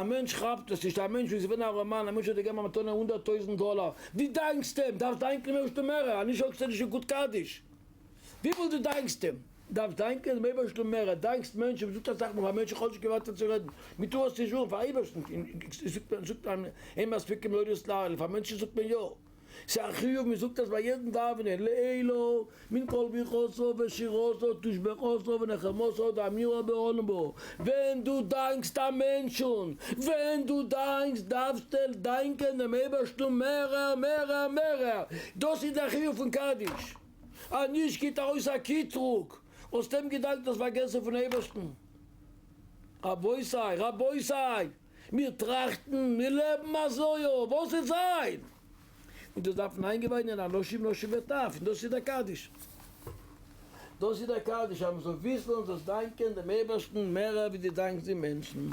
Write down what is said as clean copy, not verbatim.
א מענטש כאפט עס נישט, א מענטש וואס איז געווען א ארעמאן, א מענטש האט דיר געגעבן א מתנה 100,000 דאלאר, דו דאנקסט אים, דארפסט דאנקען דעם אייבערשטן מערער, אז נישט זאגסטו נישט גוט קדיש. וויפיל דו דאנקסט אים, דארפסט דאנקען דעם אייבערשטן מערער, דאנקסט מענטשן, מ'זאגט אסאך מאל פאר מענטשן, איך האב נישט קיין ווערטער צו רעדן, מ'טאר עס נישט זאגן פאר אייבערשטן, זאגט מען, זאגט מען, אין מספיקים להודות לאל, פאר מענטשן זאגט מען יא. ס'איז א חיוב מען זאגט עס ביי יעדן דאווענען, לעילא מן כל ברכתא ושירתא תשבחתא ונחמתא דאמירא בעלמא, ווען דו דאנקסט א מענטשן, ווען דו דאנקסט דארפסטו דאנקען דעם אייבערשטן מערער מערער מערער, דאס איז דער חיוב פון קדיש, אז נישט גייט ארויס א קיטרוג, האסט אים געדאנקט האסט פארגעסן פון אייבערשטן, רבותי רבותי! מיר טראכטן, מיר לעבן אזוי, אוי, וואס וועט זיין? און דאס דארפן איינגעוויינען אנשים נשים וטף, און דאס איז דער קדיש. דאס איז דער קדיש, אז מען זאל וויסן און זאלסט דאנקען דעם אייבערשטן מערער ווי דו דאנקסט די מענטשן.